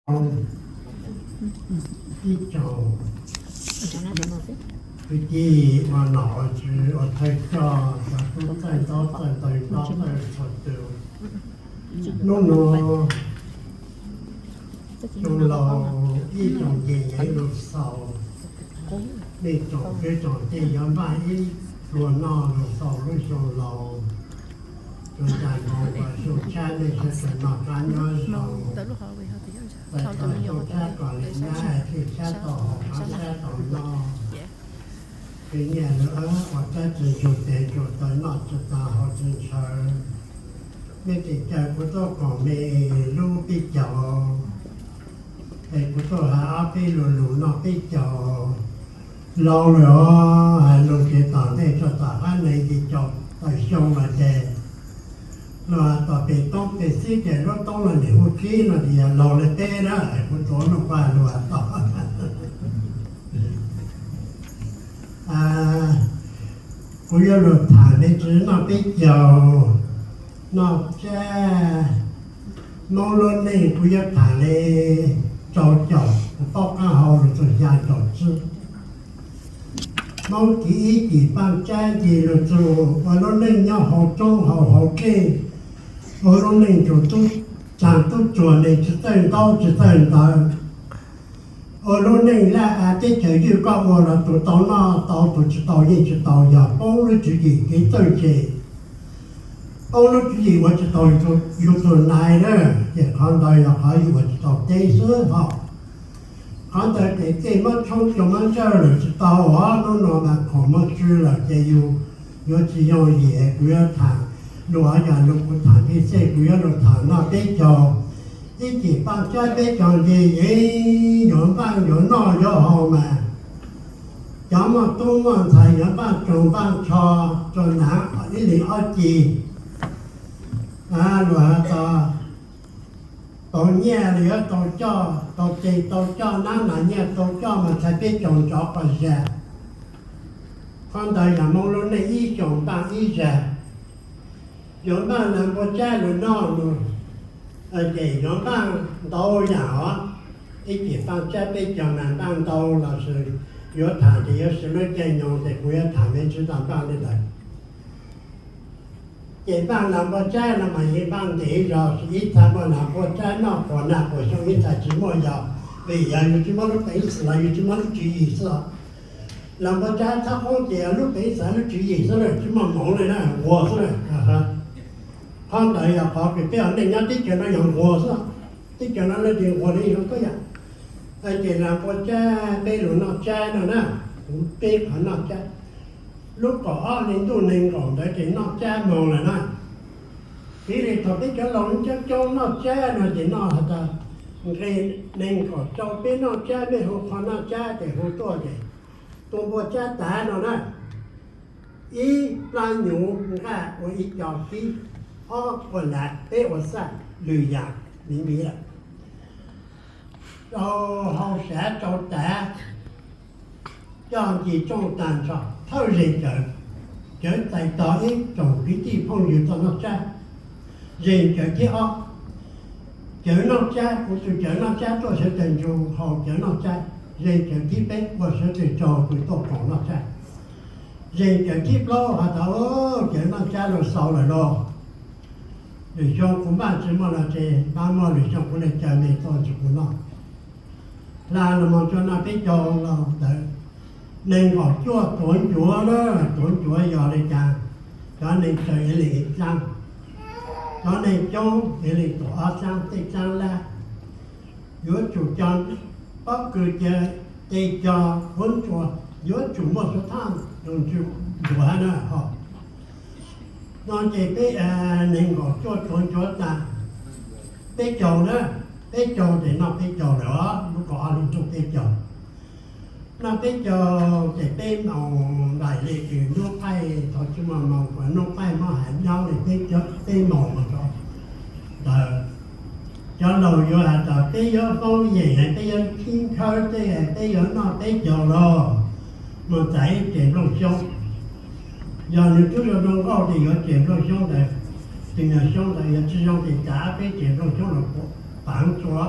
Ib tsoom kwv tij ua nom ua tswv ua thawj coj, cov tub txawj ntaub txawj ntawv ntaub txawj txhua tus, hnub no xyoo laus ib tsoom nce yeev lug xaus, nej tsoom kwv tsoom tij yuav npaj ib pluag noj lug xaus lub xyoo laus, tsuas ncaag moog uas xyoo tshab nej sawv daws noj qab nyob zoo, txais tau xyoo tshab kom le nab, xyoo tshab tau haus, qab tshab tau noj, tej nyiaj lug ua dlaab tsi ntsug tes ntsug taw, noj tsi tau haus tsi ntshaw. Nej tseem caw kuv tuaj koom me lub peb caug, es kuv tuaj hais ob peb lug lug noj peb caug. Laus lawm os, hais lug tsev tom ntej tso tom qab nees nkaum tawm xyoo los ces, luag hais tom pem toob pem xib ces lub toob los nim hu tsib no ces yog laus le peb na, kuv tuav nuj npaj lug hais tom. Kuv yuav lug tham me ntsis noj peb caug, noj tsab. Moob lub neej kuv yuav tham le rau caum kuv paub qaab hau lug txug xya caum tsib. Moob kiv ib cim paaj tsab nce lug txug ua lub neej nyob hauv roob hauv hauv dlej, ua lub neej tsuas tub tsaag tub tsuag, neeg tsi txawj ntaub tsi txawj ntawv, ua lub neej laj ua teb chaws ywj, koj ua los tug tau noj tau, tug tsi tau yeej tsi tau, yog poob lub tswv yim kev txawj ntse, poob lub tswv yim ua tsi tau yug tug nais na, ces qhov ntawd yog qhov yug ua tsi tau teb xwb hos. Qhov ntawd ces tej muab tshoob cua muab ntsawj lawm tsi tau os, hnub no mas khoom muab tswj lawm ces yug yuav tsi yooj yim. Kuv yuav tham lug, yog lug kuv tham pib xwb, kuv yuav lug tham noj peb caug. Ib cim paaj tsab peb caug nce yeev, yuav npaaj yuav noj yuav haus mas cov muaj tub muaj ntxhais yuav npaaj tsoos npaaj tsho rua naav ib leeg ob ci. Luag has tas tau nyiaj los yuav tau coj, tau teg tau coj, nab nas nyiaj tau coj mas txhais peb caug ntsov quas zag. Qhov ntawd yog Moob lub neej ib xyoos npaaj ib zag. Yuav npaaj nas npua tsab lug noj lug, ces yuav npaaj ntau yaam os. Ib cim paaj tsab peb caug mas npaaj ntau los sis yuav tham ces yuav siv lub caij nyoog, ces kuv yuav tham me ntsis tau npaaj le ntawd. Ces npaaj nas npua tsab no mas yeej npaaj ntev zog, ib txha muaj nas npua tsab noj quas nag quas xyoo, ib txha tsi muaj yog vim yog yug tsi muaj lub peev xwm los yug tsi muaj lub tswv yim xwb os. Nas npua tsab txhob qoob ces lub peev xwm lub tswv yim xwb na, tsi muaj moov le na, nquag xwb na. Qhov ntawd yog qhov kws peb ua neej nyob teb chaws no yog nquag xwb. Teb chaws no leej twg nquag le zoo kawg yam. Ces nas npua tsab peb lug noj tsab no na, kuv peb qhov noj tsab. Lub kaum ob hli ntuj nees nkaum ntawd ces noj tsab moog lawm na. Tiv li thaum peb cov laus coob coob noj tsab no ces noj has tas nqe nees nkaum rau peb noj tsab, mej hu qhov noj tsab ces hu tuaj ces tua npua tsab tav no na. Ib plab nyuv nqaj ua ib co kib, ob ua lav, peb ua xaj, lwm yaam miv miv lawm. Rau hauv sav rau tav, coj nce tsooj taag nrho thawj zeeg cawv, cawv txais tau ib tsoom kwv tij phooj ywg tau noj tsab. Zeeg cawv thib ob, cawv noj tsab, kuv tug cawv noj tsab tuaj sawv daws nrug haus cawv noj tsab. Zeeg cawv thib peb ua sawv daws tsaug kws tuaj koom noj tsab. Zeeg cawv thib plaub has tas, cawv noj tsab lug xaus lawm lauj. Lwm xyoo kuv npaj tsi muaj los ces npaj muaj, lwm xyoo kuv le caw mej tuaj nrug kuv noj. Hla lug moog rua noj peb caug los ntawd, nees nkaum cuaj tuav ncuav na, tuav ncuav yog le caag, cov neeg tsawg ib leeg ib txaab, cov neeg coob ib leeg tuav ob txaab, tej txaab lab. Yuav tsum cog pob kws, tes cog huab ntsua, yuav tsum muaj suav thaj lug ntsw ncuav na hos. No ces peb nees nkaum cuaj tuav ncuav taag, peb caug na, peb caug ces noj peb caug lawm os, lub kaum ob hli ntuj peb caug. Noj peb caug ces peb moog nqaij le kws nub qaij, thaum tsi muaj moog kuas nub qaij muab hais nyob le peb moog moog rau ntawd. Cov laus yuav has tas peb yuav poob yeem, peb yuav khib khawb tej, peb yuav noj peb caug los moog txais ib tes nplooj xyoob. Yog nwg tub zoo zoo nkauj ces yuav tes nplooj xyoob ntawd, tes nyuag xyoob ntawd, yog tsi zoo ces txais peb tes nplooj xyoob los paav tsua.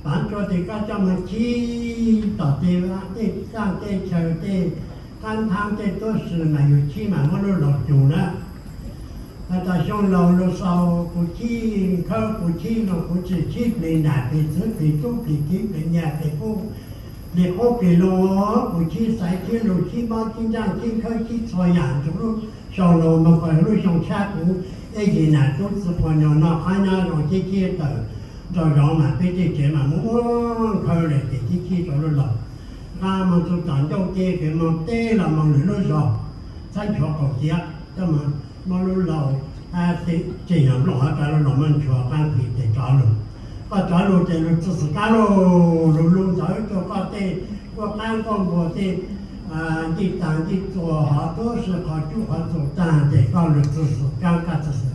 Thav tsua tes koj coj moog chib tom tej vaj tej txaj tej chaw tej qaab thaab tej tuab si mas yug chib mas muab lub laug cug na. Has tas xyoo laug lug xaus kuv chib khawb kuv chib no kuv tsi chib plig nam plig txwv plig tub plig kiv plig nyag plig qub plig qub plig lug, kuv chib xaiv chib lug chib mob chib ntsaj chib khawb chib txhua yaam ntawm lub xyoo laug moog kom lub xyoo tshab kuv ib yig nam tub txwv quas nyuag noj qab nyob zoo chib chib tawm nrau zoov mas peb tej tsev mas muaj muaj khawb le ces chib chib rua lub laug. Nqaa moog txug tom ncauj ke kev moog teb los moog lwm lub zog, txhab nchuav qaum tiav coj moog muab lub laug tsev nyuag nplooj hov rua lub laug muab nchuav qaab pig tes rov lug. Koj rov lug tes lug txug xwm kaab lauj, lug lug ntxawv rua koj tej nkuaj qaab nkuaj npua tej ncej taag ncej txuas hov tuab si qhov cub qhov txuas taag tes koj lug txug xwm kaab koj txug